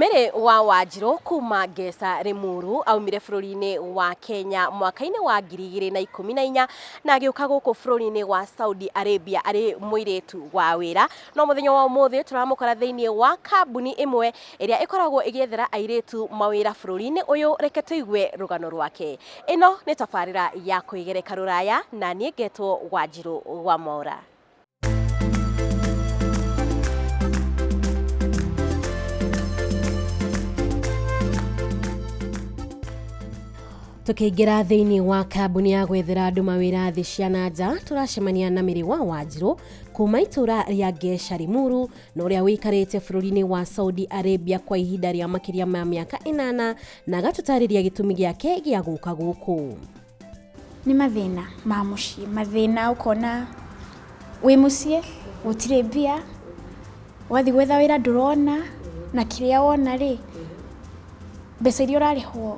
Mary wa Wanjirũ kuma Ngesa Limuru aumire bũrũri-inĩ wa Kenya mwaka-inĩ wa 2014 na agĩũka gũkũ bũrũri-inĩ wa Saudi Arabia arĩ mũirĩtu wa wĩra. No mũthenya wa ũmũthĩ tũramũkora thĩinĩ wa kambuni ĩmwe ĩrĩa ĩkoragwo ĩgĩethera airĩtu mawĩra bũrũri-inĩ ũyũ. Reke tũigue rũgano rwake. Ĩno nĩ tabarĩra ya kwĩgereka rũraya na niĩ ngetwo Wanjirũ wa Mwaũra. Tũkĩingĩra thĩinĩ wa kambuni ya gwethera andũ mawĩra thĩ cia na nja, tũracemania na Mary wa Wanjirũ kuma itũra rĩa Ngesha Limuru, na ũrĩa ũikarĩte bũrũri-inĩ wa Saudi Arabia kwa ihinda rĩa makĩria ma mĩaka 8 na agatũtarĩria gĩtũmi gĩake gĩa gũka gũkũ. Nĩ mathĩna ma mũciĩ, mathĩna ũkona wĩ mũciĩ gũtirĩ mbia, wathiĩ gwetha wĩra ndũrona, na kĩrĩa wona rĩ, mbeca iria ũrarĩhwo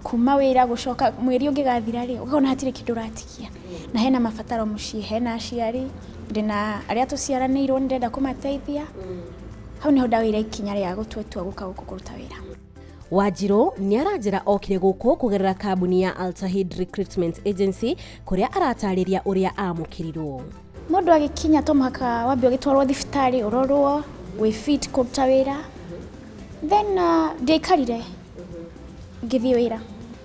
kuma wĩra gũcoka mweri ũngĩgathira rĩ, ũkona hatirĩ kĩndũ ũratigia. Na hena mabataro mũciĩ, hena aciari, ndĩna arĩa tũciaranĩirwo nĩ ndĩrenda kũmateithia. Hau nĩho ndaoire ikinya rĩa gũtua itua gũka gũkũ kũruta wĩra. Wanjirũ nĩ aranjĩra okire gũkũ kũgerera kambuni ya Altahid Recruitment Agency kũrĩa aratarĩria ũrĩa amũkĩrirwo. Mũndũ agĩkinya to mũhaka wambe ũgĩtwarwo thibitarĩ ũrorwo wĩ fit kũruta wĩra. Then ndiaikarire ngĩthiĩ wĩra.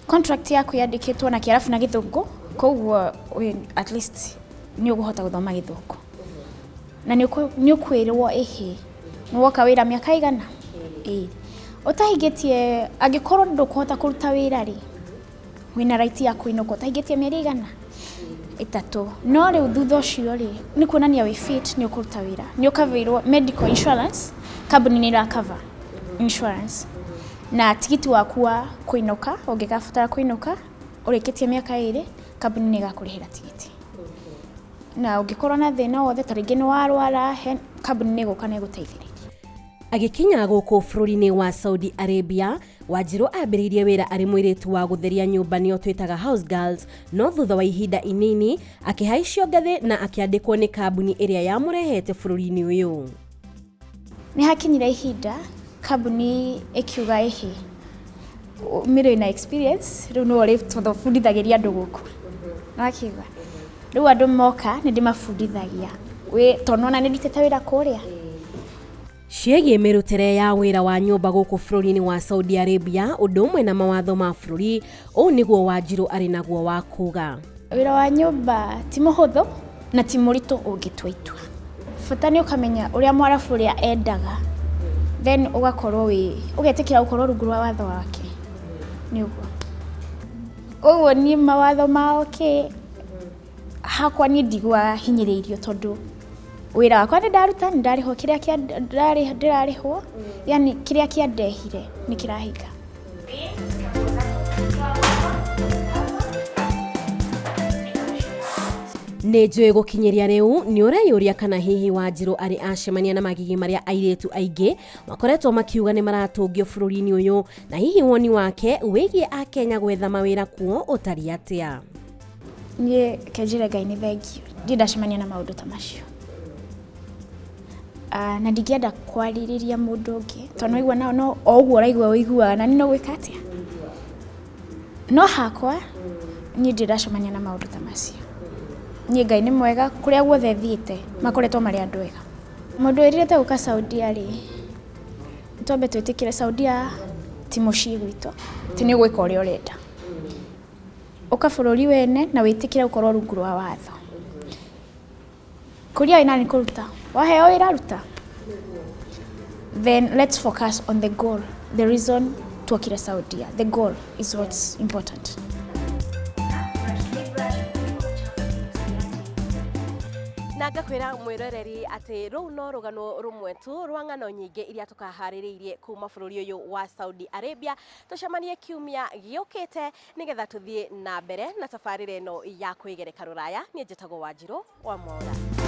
Contract yaku yandĩkĩtwo na Kĩarabu na Gĩthũngũ, koguo at least nĩ ũgũhota gũthoma Gĩthũngũ. Na nĩ ũkwĩrwo ĩhĩ, nĩ woka wĩra mĩaka igana? Ĩĩ. Ũtahingĩtie, angĩkorwo ndũkũhota kũruta wĩra rĩ, wĩna right ya kũinũka ũtahingĩtie mĩeri igana? 3. No rĩu thutha ũcio rĩ, nĩ kuonania wĩ fit nĩ ũkũruta wĩra. Nĩ ũkavĩirwo medical insurance, kambuni nĩ ĩrakava insurance. Na tigiti waku wa kũinũka, ũngĩgabatara kũinũka, ũrĩkĩtie mĩaka 2, kambuni nĩ ĩgakũrĩhĩra tigiti. Na ũngĩkorwo na thĩna wothe, ta rĩngĩ nĩ warwara, kambuni nĩ ĩgũka na ĩgũteithĩrĩrie. Agĩkinya gũkũ bũrũri-inĩ wa Saudi Arabia, Wanjirũ ambĩrĩirie wĩra arĩ mũirĩtu wa gũtheria nyũmba nĩo twĩtaga house girls, no thutha wa ihinda inini akĩhaicio ngathĩ na akĩandĩkwo nĩ kambuni ĩrĩa yamũrehete bũrũri-inĩ ũyũ. Nĩ hakinyire ihinda kambuni ĩkiuga ĩhĩ, Mary wĩna experience, rĩu nĩwe ũrĩtũbundithagĩria andũ gũkũ. Nĩwakĩigua? Rĩu andũ moka nĩ ndĩmabundithagia. Tondũ nĩwona nĩ ndutĩte wĩra kũrĩa. Ciĩgiĩ mĩrutĩre ya wĩra wa nyũmba gũkũ bũrũri-inĩ wa Saudi Arabia, ũndũ ũmwe na mawatho ma bũrũri, ũũ nĩguo Wanjirũ arĩ naguo wa kuga. Wĩra wa nyũmba ti mũhũthũ na ti mũritũ ũngĩtua itua. Bata nĩ ũkamenya ũrĩa Mwarabu ũrĩa endaga, then ũgakorwo wĩ, ũgetĩkĩra gũkorwo rungu rwa watho wake. Nĩ ũguo. Koguo niĩ mawatho mao kĩ, hakwa niĩ ndiguaga hinyĩrĩirio tondũ wĩra wakwa nĩ ndaruta, nĩ ndarĩhwo kĩrĩa ndĩrarĩhwo, yani kĩrĩa kĩandehire nĩ kĩrahinga. Nĩ njũĩ gũkinyĩria rĩu nĩ ũreyũria kana hihi Wanjirũ arĩ acemania na magigi marĩa airĩtu aingĩ makoretwo makiuga nĩ maratũngio bũrũri-inĩ ũyũ, na hihi woni wake wĩgiĩ Akenya gwetha mawĩra kuo ũtariĩ atĩa. Niĩ kenjĩre Ngai nĩ thengiũ, ndirĩ ndacemania na maũndũ ta macio. Na ndingĩenda kwarĩrĩria mũndũ ũngĩ, tondũ nĩwaigua nao no o ũguo ũraigua ũiguaga, na niĩ no gwĩka atĩa? No hakwa, niĩ ndirĩ ndacemania na maũndũ ta macio. Niĩ Ngai nĩ mwega, kũrĩa guothe thiĩte, makoretwo marĩ andũ ega. Mũndũ wĩrirĩte gũka Saudia rĩ, twambe twĩtĩkĩre Saudia ti mũciĩ gwitũ, ti nĩ ũgwĩka ũrĩa ũrenda. Ũka bũrũri wene na wĩtĩkĩre gũkorwo rungu rwa watho. Kũria wĩna nĩ kũruta, waheo wĩra ruta. Then let's focus on the goal, the reason tuokire Saudia. The goal is what's important. Na ngakwĩra mwĩroreri atĩ rũu no rũgano rũmwe tu rwa ng'ano nyingĩ iria tũkaharĩrĩirie kuma bũrũri ũyũ wa Saudi Arabia. Tũcemanie kiumia gĩũkĩte nĩgetha tũthiĩ na mbere na tabarĩra ĩno ya kwĩgereka rũraya. Niĩ njĩtagwo Wanjirũ wa Mwaũra.